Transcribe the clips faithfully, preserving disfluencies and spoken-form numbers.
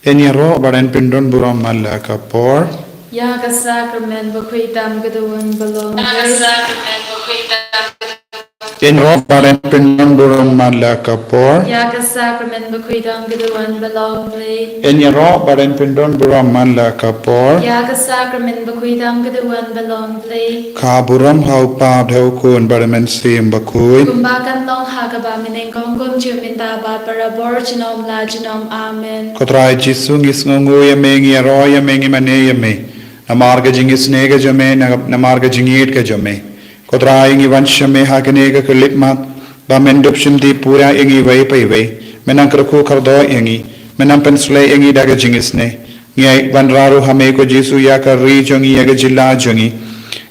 Yn ïaroh bad yn pyndon burom man la ka por. Ïa ka sakramen bakhuid tam ka dawan ba long. Ïa ka sakramen bakhuid tam. Yn ïaroh bad yn pyndon burom man la ka por. Ïa ka sakramen bakhuid tam ka dawan ba long Blei. Yn ïaroh bad yn pyndon burom man la ka por. Ïa ka sakramen bakhuid tam ka dawan ba long Blei. Ka burom ha u Kpa bad ha u Khun bad ha u Mynsiem Bakhuid. Kumba kan long ha kaba mynnyngkong, kumjuh mynta bad barabor junom la junom. Amen. Ko Trai Jisu, ngi sngewnguh ïa me, ngi ïaroh ïa me, ngi mane ïa me. Namar ka jingisynei ka jong me, na-, namar ka jingïeit ka jong me. Ko Trai, ngi wan sha me ha kane ka khyllipmat ba men dup shim ti pura ïa ngi iwei pa iwei. Men nang kyrkhu kyrdoh ïa ngi. Men nang pynshlei ïa ngi da ka jingisynei. Ngi wanrah ruh ha me ko Jisu, ïa ka ri jong ngi, ïa ka jylla jong ngi.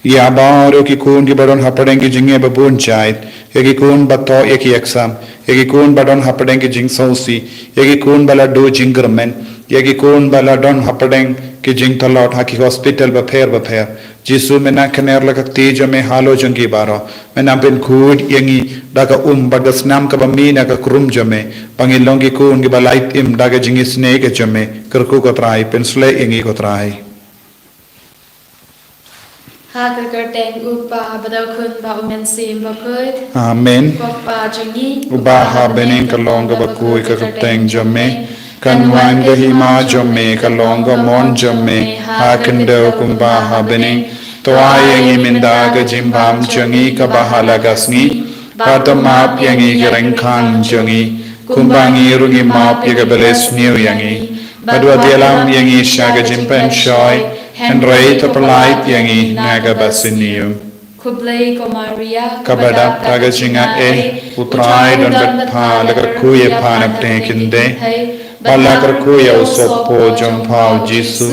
Ïa baroh ki khun kiba don hapdeng ki jingeh ba bun jait. Ïa ki khun ba thoh ïa ki exam. Ïa ki khun ba don hapdeng ki jingsngewsih. Ïa ki khun ba la duh jingkyrmen. Ïa ki khun ba la don hapdeng ki jingtlot ha ki hospital bapher bapher. Jisu, men nang kner la ka kti jong me halor jong ki baroh. Men nang pynkhuid ïa ngi da ka um bad ka snam kaba mih na ka krum jong me. Ba ngin long ki khun kiba lait im da ka jingisynei ka jong me. Kyrkhu ko Trai, pynshlei ïa ngi ko Trai. Ha ka kyrteng u Kpa bad u Khun bad u Mynsiem Bakhuid. Amen. Ko Kpa jong ngi uba ha bneng, ka long kaba khuid ka kyrteng jong me. Kan wan ka hima jong me, kan long ka mon jong me ha khyndew kumba ha bneng. To ai ïa ngi mynta ka jingbam jong ngi kaba ha la ka sngi. Bad to map ïa ngi ki ryngkang jong ngi, kumba ngi ruh ngi map ïa kiba la sniew ïa ngi. Bad wat ïalam ïa ngi sha ka jingpynshoi, hynrei to pyllait ïa ngi na kaba sniew. Khublei ko Maria, kaba dap da ka jingaiei, u Trai u don bad pha, la kyrkhu ïa pha na pdeng ki kynthei, bad la kyrkhu ïa u sohpop jong pha u Jisu.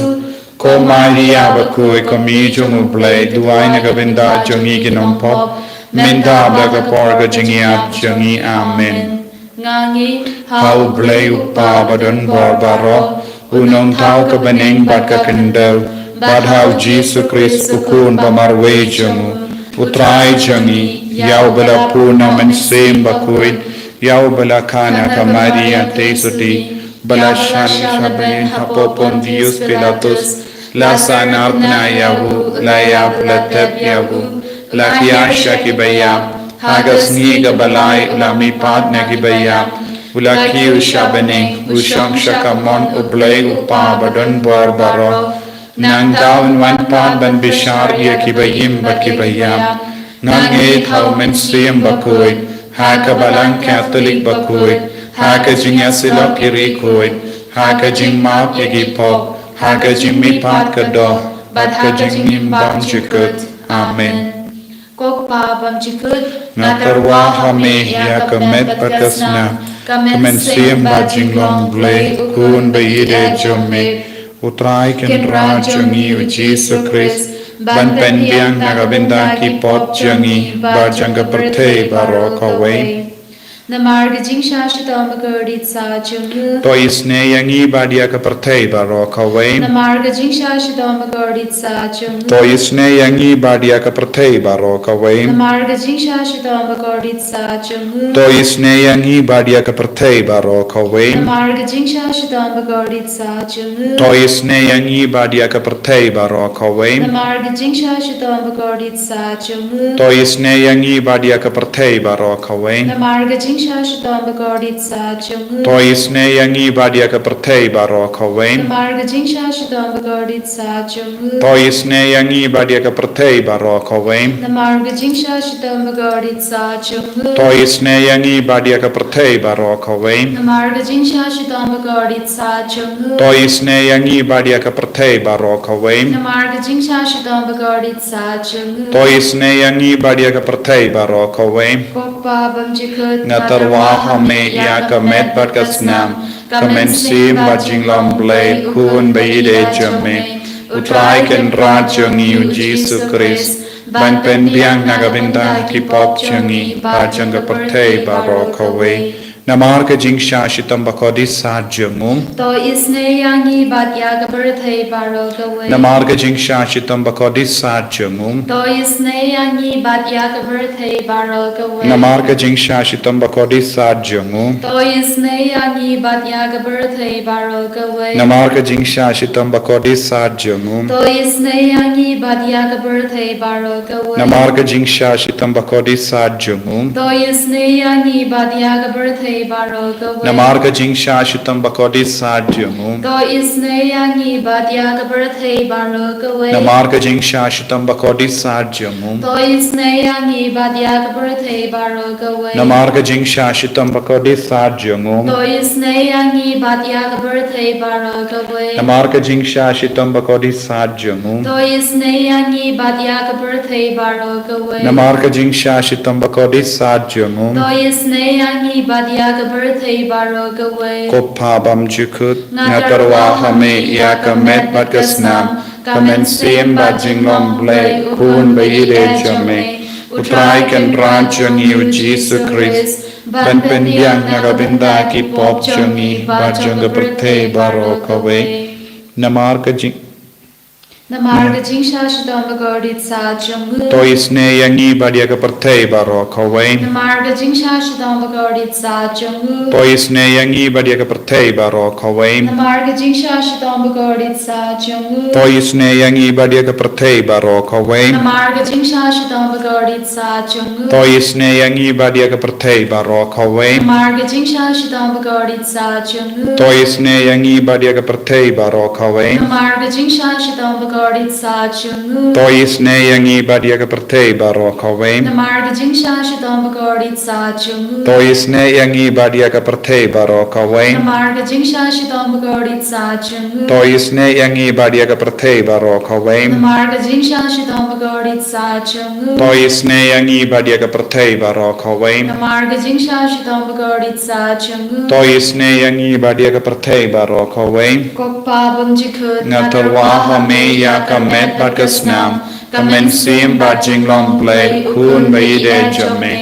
Ko Maria bakhuid, ko Kmie jong u Blei, duwai na ka bynta jong ngi ki nongpop, mynta bad ha ka por ka jingïap jong ngi. Amen. Nga ngeit ha u Blei u Kpa ba don bor baroh, u nongthaw ka bneng bad ka khyndew, bad ha u Jisu Khrist u Khun ba marwei jong u, u Trai jong ngi, ïa uba la pun na u Mynsiem Bakhuid, ïa uba la kha na ka Maria theisotti, ba la shah sha bneng hapoh Pontius Pilatus, la sahnarphna ïa u, la ïap, la thep ïa u, la khia sha kiba ïap, ha ka sngi kaba lai u la mihpat na kiba ïap, u la kiew sha bneng, u shong sha kamon u Blei u Kpa ba don bor baroh. Nangta un wan pat ban bishar ïa kiba im bad kiba ïap. Nga ngeit ha u Mynsiem Bakhuid, ha ka Balang Katholik bakhuid, ha ka jingïasyllok ki riewkhuid, ha ka jingmap ïa ki pop, ha ka jingmihpat ka doh, bad ha ka jingim bymjukut. Amen. Ko Kpa bymjukut, nga tyrwa ha me ïa ka met bad ka snam, ka mynsiem bad jinglong Blei u Khun ba ïeid jong me, u Trai Kynrad jong ngi u Jisu Khrist, ban pynbiang na ka bynta ki pop jong ngi bad jong ka pyrthei baroh kawei. Namar ka jingshah shitom bakordit sah jong u. To isynei ïa ngi bad ïa ka pyrthei baroh kawei. Namar ka jingshah shitom bakordit sah jong u. To isynei ïa ngi bad ïa ka pyrthei baroh kawei. Namar ka jingshah shitom bakordit sah jong u. To isynei ïa ngi bad ïa ka pyrthei baroh kawei. Namar ka jingshah shitom bakordit sah jong u. To isynei ïa ngi bad ïa ka pyrthei baroh kawei. Namar ka jingshah shitom bakordit sah jong u. To isynei ïa ngi bad ïa ka pyrthei baroh kawei. Namar ka jingshah shitom bakordit sah jong u. To isynei ïa ngi bad ïa ka pyrthei baroh kawei. Namar ka jingshah shitom bakordit sah jong u. To isynei ïa ngi bad ïa ka pyrthei baroh kawei. Namar ka jingshah shitom bakordit sah jong u. To isynei ïa ngi bad ïa ka pyrthei baroh kawei. Namar ka jingshah shitom bakordit sah jong u. To isynei ïa ngi bad ïa ka pyrthei baroh kawei. Namar ka jingshah shitom bakordit sah jong u. To isynei ïa ngi bad ïa ka pyrthei baroh kawei. Ko Kpa bymjukut, nga tyrwa ha me ïa ka met bad ka snam, ka mynsiem bad jinglong Blei u Khun ba ïeid jong me, u Trai Kynrad jong ngi u Jisu Khrist, ban pynbiang na ka bynta ki pop jong ngi bad jong ka pyrthei baroh kawei. Namar ka jingshah shitom bakordit sat jong u. To isynei ïa ngi bad ïa ka pyrthei baroh kawei. Namar ka jingshah shitom bakordit sat jong u. To isynei ïa ngi bad ïa ka pyrthei baroh kawei. Namar ka jingshah shitom bakordit sat jong u. To isynei ïa ngi bad ïa ka pyrthei baroh kawei. Namar ka jingshah shitom bakordit sat jong u. To isynei ïa ngi bad ïa ka pyrthei baroh kawei. Namar ka jingshah shitom bakordit sat jong u. To isynei ïa ngi bad ïa ka pyrthei baroh kawei. Namar ka jingshah shitom bakordit sat jong u. To isynei ïa ngi bad ïa ka pyrthei baroh kawei. Namar ka jingshah shitom bakordit sat jong u. To isynei ïa ngi bad ïa ka pyrthei baroh kawei. Namar ka jingshah shitom bakordit sat jong u. To isynei ïa ngi bad ïa ka pyrthei baroh kawei. Namar ka jingshah shitom bakordit sat jong u. To isynei ïa ngi bad ïa ka pyrthei baroh kawei. Namar ka jingshah shitom bakordit sat jong u. To isynei ïa ngi bad ïa ka pyrthei baroh kawei. Ko Pa bymjukut, nga tyrwa ha me ïa ka met bad ka snam, ka mynsiem bad jinglong Blei, u khun ba ïeit jong me, u Trai Kynrad jong ngi u Jisu Khrist, ban pynbiang na ka bynta ki pop jong ngi bad jong ka pyrthei baroh kawei. Namar ka jing Namar ka jingshah shitom bakordit sat jong u. To isynei ïa ngi bad ïa ka pyrthei baroh kawei. Namar ka jingshah shitom bakordit sat jong u. To isynei ïa ngi bad ïa ka pyrthei baroh kawei. Namar ka jingshah shitom bakordit sat jong u. To isynei ïa ngi bad ïa ka pyrthei baroh kawei. Namar ka jingshah shitom bakordit sat jong u. To isynei ïa ngi bad ïa ka pyrthei baroh kawei. Namar ka jingshah shitom bakordit sat jong u. To isynei ïa ngi bad ïa ka pyrthei baroh kawei. Namar ka jingshah shitom bakordit sat jong u. To isynei ïa ngi bad ïa ka pyrthei baroh kawei. Namar ka jingshah shitom bakordit sat jong u. To isynei ïa ngi bad ïa ka pyrthei baroh kawei. Namar ka jingshah shitom bakordit sat jong u. To isynei ïa ngi bad ïa ka pyrthei baroh kawei. Namar ka jingshah shitom bakordit sat jong u. To isynei ïa ngi bad ïa ka pyrthei baroh kawei. Namar ka jingshah shitom bakordit sat jong u. To isynei ïa ngi bad ïa ka pyrthei baroh kawei. Ko Pa bymjukut, nga tyrwa ha me ïa ka met bad ka snam, ka mynsiem bad jinglong Blei, u khun ba ïeit jong me,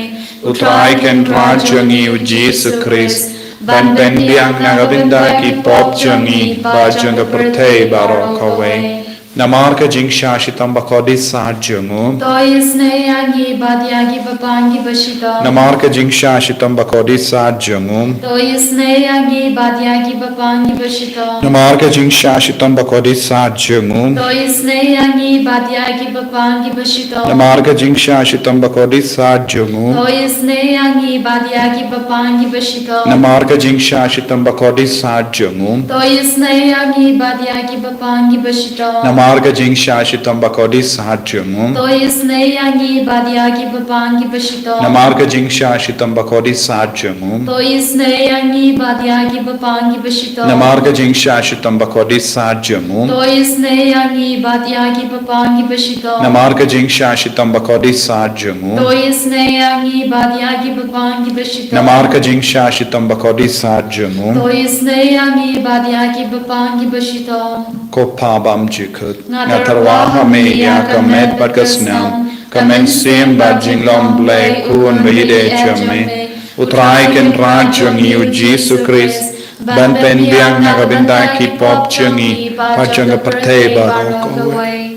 u Trai Kynrad jong ngi u Jisu Khrist, ban pynbiang na ka bynta ki pop jong ngi bad jong ka pyrthei baroh kawei. Namar ka jingshah shitom bakordit sat jong u. To isynei ïa ngi bad ïa ki bapang ki bashitom. Namar ka jingshah shitom bakordit sat jong u. To isynei ïa ngi bad ïa ki bapang ki bashitom. Namar ka jingshah shitom bakordit sat jong u. To isynei ïa ngi bad ïa ki bapang ki bashitom. Namar ka jingshah shitom bakordit sat jong u. To isynei ïa ngi bad ïa ki bapang ki bashitom. Namar ka jingshah shitom bakordit sat jong u. To isynei ïa ngi bad ïa ki bapang ki bashitom. Namar ka jingshah shitom bakordit sat jong u. To isynei ïa ngi bad ïa ki bapang ki bashitom. Namar ka jingshah shitom bakordit sat jong u. To isynei ïa ngi bad ïa ki bapang ki bashitom. Namar ka jingshah shitom bakordit sat jong u. To isynei ïa ngi bad ïa ki bapang ki bashitom. Namar ka jingshah shitom bakordit sat jong u. To isynei ïa ngi bad ïa ki bapang ki bashitom. Namar ka jingshah shitom bakordit sat jong u. To isynei ïa ngi bad ïa ki bapang ki bashitom. Ko Pa bymjukut, nga tyrwa ha me ïa ka met bad ka snam, ka mynsiem bad jinglong Blei, u khun ba ïeit jong me, u Trai Kynrad jong ngi u Jisu Khrist, ban pynbiang na ka bynta ki pop jong ngi bad jong ka pyrthei baroh kawei.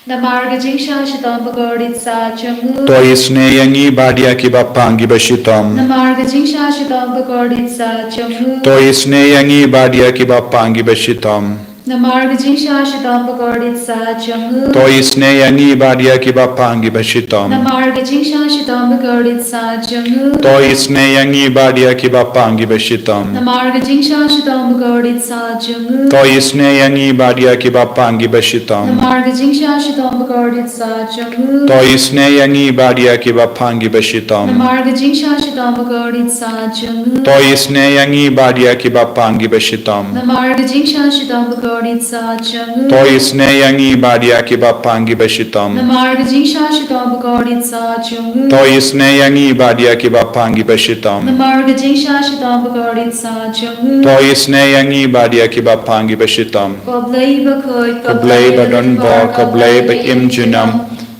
Namar ka jingshah shitom bakordit sat jong u. To isynei ïa ngi bad ïa ki bapang ki bashitom. Namar ka jingshah shitom bakordit sat jong u. To isynei ïa ngi bad ïa ki bapang ki bashitom. Namar ka jingshah shitom bakordit sat jong u. To isynei ïa ngi bad ïa ki bapang ki bashitom. Namar ka jingshah shitom bakordit sat jong u. To isynei ïa ngi bad ïa ki bapang ki bashitom. Namar ka jingshah shitom bakordit sat jong u. To isynei ïa ngi bad ïa ki bapang ki bashitom. Namar ka jingshah shitom bakordit sat jong u. To isynei ïa ngi bad ïa ki bapang ki bashitom. Namar ka jingshah shitom bakordit sat jong u. To isynei ïa ngi bad ïa ki bapang ki bashitom. Namar ka jingshah shitom bakordit sat jong u. To isynei ïa ngi bad ïa ki bapang ki bashitom. Namar ka jingshah shitom bakordit sat jong u. To isynei ïa ngi bad ïa ki bapang ki bashitom. Namar ka jingshah shitom bakordit sat jong u. To isynei ïa ngi bad ïa ki bapang ki bashitom. Ko Blei bakhuid, ko Blei badonbor, ko Blei ba im junom,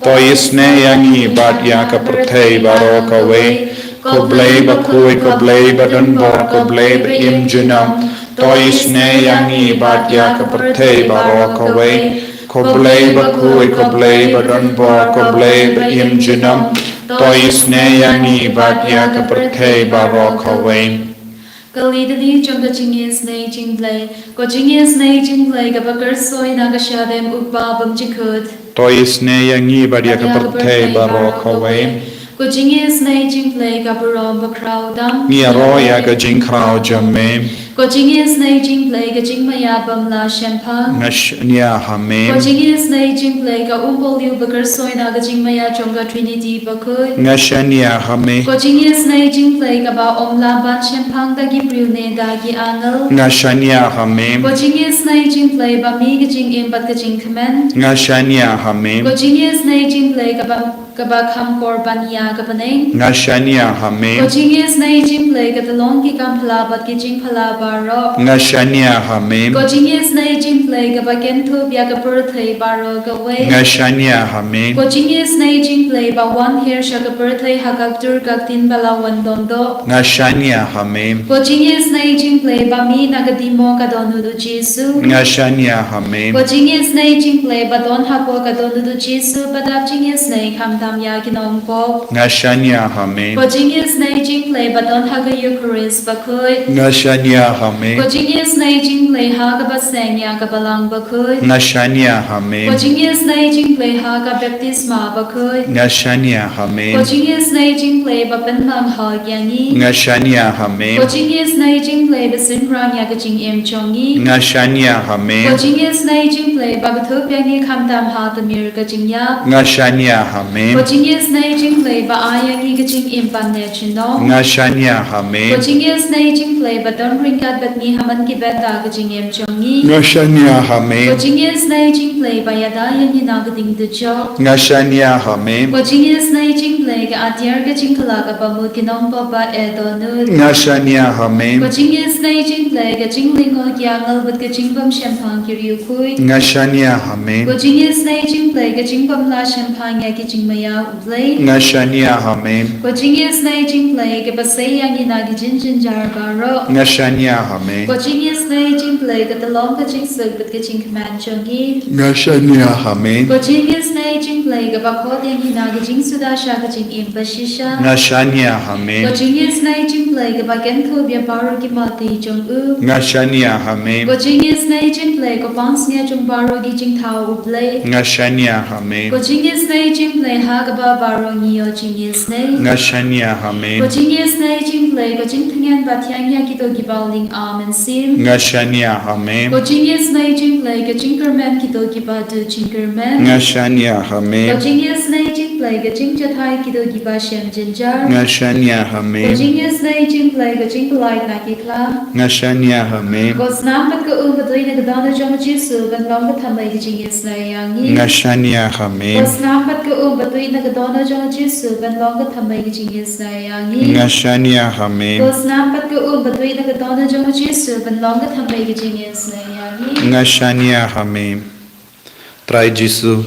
To isynei ïa ngi bad ïa ka pyrthei baroh kawei. Ko Blei bakhuid, ko Blei badonbor, ko Blei baim junom. To isynei ïa ngi bad ïa ka pyrthei baroh kawei. Ko Blei bakhuid, ko Blei badonbor, ko Blei baim junom. To isynei ïa ngi bad ïa ka pyrthei baroh kawei. Ka Litany jong ka jingisynei jong U Blei. Ko jingisynei jong U Blei kaba kyrsoi na ka shadem u Kpa bymjukut. To isynei ïa ngi bad ïa ka pyrthei baroh kawei. Ko jingisynei jong U Blei ka burom bakhraw tam. Ngi ïaroh ïa ka jingkhraw jong me. Ko jingisynei jong U Blei ka jingmaïa bym lah shemphang. Nga shaniah ha me. Ko jingisynei jong U Blei ka umpohliew ba kyrsoi na ka jingmaïa jong ka Trinity bakhuid. Nga shaniah ha me. Ko jingisynei jong U Blei kaba ym lah ban shemphang da ki briew ne da ki angel. Nga shaniah ha me. Ko jingisynei jong U Blei ba mih ka jingim bad ka jingkmen. Nga shaniah ha me. Ko jingisynei jong U Blei kaba, kaba kham kor ban ïa ka bneng. Nga shaniah ha me. Ko jingisynei jong U Blei ka tyllong ki kam phylla bad ki jingphylla baroh. Nga shaniah ha me. Ko jingisynei jong U Blei kaba kynthup ïa ka pyrthei baroh kawei. Nga shaniah ha me. Ko jingisynei jong U Blei ba wan her sha ka pyrthei ha ka ktur ka ktien ba la wan don doh. Nga shaniah ha me. Ko jingisynei jong U Blei ba mih na ka dimo ka dohnud u Jisu. Nga shaniah ha me. Ko jingisynei jong U Blei ba don hapoh ka dohnud u Jisu ba dap jingisynei khamtam ïa ki nongpop. Nga shaniah ha me. Ko jingisynei jong U Blei ba don ha ka Eukharist bakhuid. Nga shaniah ha me. Ko jingisynei jong U Blei ha kaba seng ïa ka Balang bakhuid. Nga shaniah ha me. Ko jingisynei jong U Blei ha ka baptisma bakhuid. Nga shaniah ha me. Ko jingisynei jong U Blei ba pynmang ha ïa ngi. Nga shaniah ha me. Ko jingisynei jong U Blei ba synran ïa ka jingim jong ngi. Nga shaniah ha me. Ko jingisynei jong U Blei ba kynthup ïa ngi khamtam ha tmier ka jingïap. Nga shaniah ha me. Ko jingisynei jong U Blei ba ai ïa ngi ka jingim ban neh junom. Nga shaniah ha me. Ko jingisynei jong U Blei ba don ryngkat bad ngi ha man ki bynta ka jingim jong ngi. Nga shaniah ha me. Ko jingisynei jong U Blei ba ïada ïa ngi na ka ding dujok. Nga shaniah ha me. Ko jingisynei jong U Blei ka atiar ka jingkylla kaba mut ki nongpop ba eh dohnud. Nga shaniah ha me. Ko jingisynei jong U Blei ka jinglyngngoh ki angel bad ka jingbymshemphang ki riewkhuid. Nga shaniah ha me. Ko jingisynei jong U Blei ka jingbymlah shemphang ïa ki jingmaïa U Blei. Nga shaniah ha me. Ko jingisynei jong U Blei kaba sei ïa ngi na ki jingjynjar baroh. Nga shaniah ha me. Ko jingisynei jong U Blei ka tyllong ka jingsuk bad ka jingkmen jong ngi. Nga shaniah ha me. Ko jingisynei jong U Blei kaba khot ïa ngi na ka jingsuda sha ka jingim bashisha. Nga shaniah ha me. Ko jingisynei jong U Blei kaba kynthup ïa baroh ki mawti jong u. Nga shaniah ha me. Ko jingisynei jong U Blei ko pansngiat jong baroh ki jingthaw U Blei. Nga shaniah ha me. Ko jingisynei jong U Blei ha kaba baroh ngi ïoh jingisynei. Nga shaniah ha me. Ko jingisynei jong U Blei ko jingtngen ba thiang ïa kito kiba u lyngba mynsiem. Nga shaniah ha me. Ko jingisynei jong U Blei ka jingkyrmen kito kiba duh jingkyrmen. Nga shaniah ha me. Ko jingisynei jong U Blei ka jingjahthait kito kiba shem jynjar. Nga shaniah ha me. Ko jingisynei jong U Blei ka jingpyllait na ki klam. Nga shaniah ha me. Ko snam bad ka um ba duh na ka dohnud jong u Jisu ban long ka thymmei ka jingisynei ïa ngi. Nga shaniah ha me. Ko snam bad ka um ba duh na ka dohnud jong u Jisu ban long ka thymmei ka jingisynei ïa ngi. Nga shaniah ha me. Ko snam bad ka um ba duh na ka dohnud jong u Jisu ban long ka thymmei ka jingisynei ïa ngi. Nga shaniah ha me. Trai Jisu,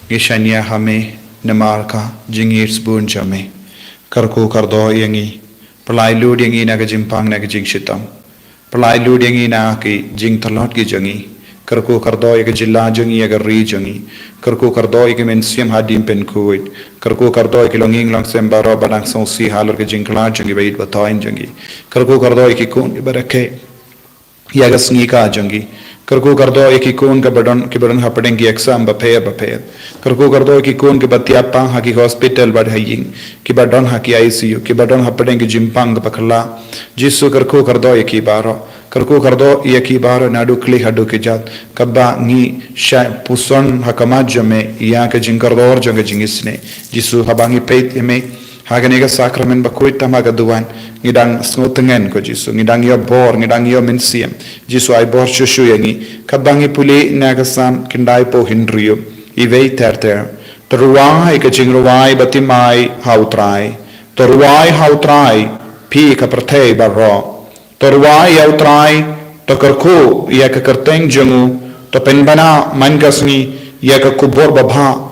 ngi shaniah ha me namar ka jingïeit sbun jong me. Kyrkhu kyrdoh ïa ngi. Pynlait lut ïa ngi na ka jingpang na ka jingshitom. Pynlait lut ïa ngi na ki jingtlot ki jong ngi. Kyrkhu kyrdoh ïa ka jylla jong ngi, ïa ka ri jong ngi. Kyrkhu kyrdoh ïa ki mynsiem hadien pynkhuid. Kyrkhu kyrdoh ïa ki longïing longsem baroh ba dang sngewsih halor ka jingkylla jong ngi ba ïeit ba thoiñ jong ngi. Kyrkhu kyrdoh ïa ki khun kiba rakhe ïa ka sngi ka jong ngi. Kyrkhu kyrdoh ïa ki khun kiba don, kiba don hapdeng ki exam bapher bapher. Kyrkhu kyrdoh ïa ki khun kiba thiah pang ha ki hospital bad ha ïing, kiba don ha ki I C U, kiba don hapdeng ki jingpang kaba kylla. Jisu, kyrkhu kyrdoh ïa ki baroh. Kyrkhu kyrdoh ïa ki baroh naduh khlieh haduh kjat, kaba ngi shah puson ha khmat jong me ïa ka jingkordor jong ka jingisynei. Jisu, haba ngi peit ïa me ha kane ka sakramen bakhuid tam ha ka duwan, ngi dang sngewtngen, ko Jisu, ngi dang ïoh bor, ngi dang ïoh mynsiem. Jisu, ai bor shuh shuh ïa ngi. Katba ngi pule na ka Salm khyndaiphew hynriew, iwei ter ter: To rwai ka jingrwai bathymmai ha U Trai. To rwai ha U Trai, phi ka pyrthei baroh. To rwai ïa U Trai, to kyrkhu ïa ka kyrteng jong u, to pynbna man ka sngi ïa ka khubor babha,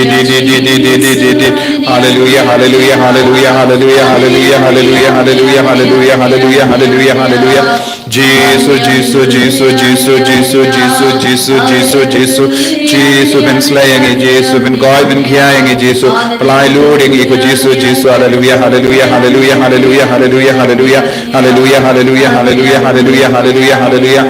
Hallelujah, hallelujah, hallelujah, hallelujah, hallelujah, hallelujah, hallelujah, hallelujah, hallelujah, hallelujah, hallelujah. Jisu, Jisu, Jisu, Jisu, Jisu, Jisu, Jisu, Jisu, Jisu. Jisu pynsleh ïa ngi, Jisu pynkoit pynkhia ïa ngi, Jisu pynlait lut ïa ngi ko Jisu, Jisu. Hallelujah, hallelujah, hallelujah, hallelujah, hallelujah, hallelujah. Hallelujah, hallelujah, hallelujah, hallelujah, hallelujah, hallelujah.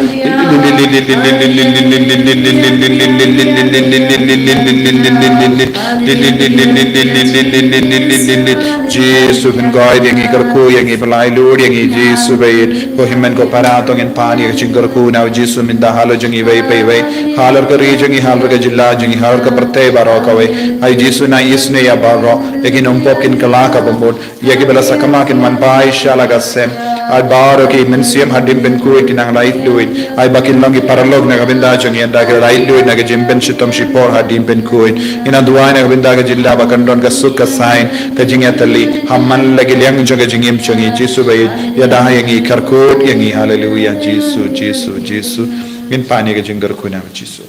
Jisu pynkoit ïa ngi, kyrkhu ïa ngi, pyllait lut ïa ngi, Jisu baieit. Ko hynmen ko para, to ngin pan ïa ka jingkyrkhu na u Jisu mynta halor jong ngi iwei pa iwei, halor ka ri jong ngi, halor ka jylla jong ngi, halor ka pyrthei baroh kawei. Ai Jisu, nang isynei ïa baroh, ïa ki nongpop kin kylla ka bamut, ïa kiba la sakma kin wan phai sha la ka sem. Ai baroh ki mynsiem hadien pynkhuid ki nang laitluid, ai ba kin long ki paralok na ka bynta jong ngi, ynda ki laitluid na ka jingpynshitom shipor hadien pynkhuid. Ngi nang duwai na ka bynta ka jylla ba kan don ka suk ka saiñ, ka jingïatylli ha man la ki liang jong ka jingim jong ngi, Jisu baieit. Ïada ïa ngi, kyrkhu ïa ngi. Haleluia. Jisu, Jisu, Jisu. Ngin pan ïa ka jingkyrkhu na u Jisu.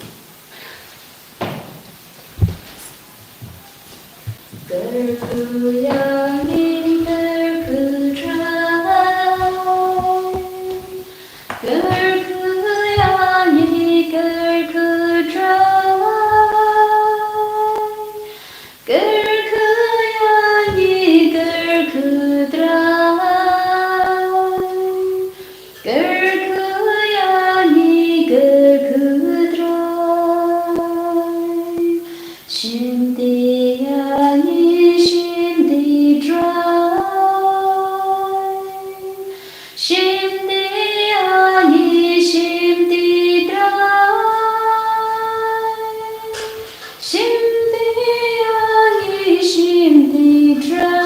Kyrkhu ïa ngi, kyrkhu Trai. Kyrkhu ïa ngi, kyrkhu Trai. Kyrkhu ïa ngi, kyrkhu Trai. Kyrkhu ïa ngi, kyrkhu Trai. Shim ti ïa ngi, shim ti Trai. Shim ti ïa ngi, shim ti Trai. Shim ti ïa ngi, shim ti Trai.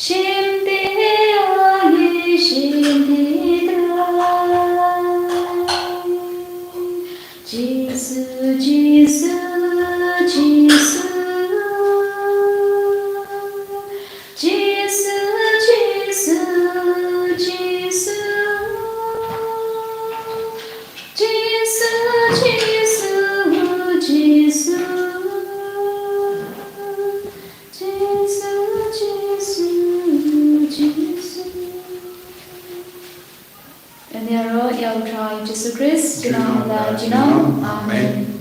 Shim ti ïa ngi, shim ti Trai. Jisu, Jisu, Jisu. Jisu, Jisu, Jisu. Jisu, Jisu, Jisu. Jisu, Jisu, Jisu. Yn ïaroh ïa U Trai Jisu Khrist, ki nongïalam junom. Amen.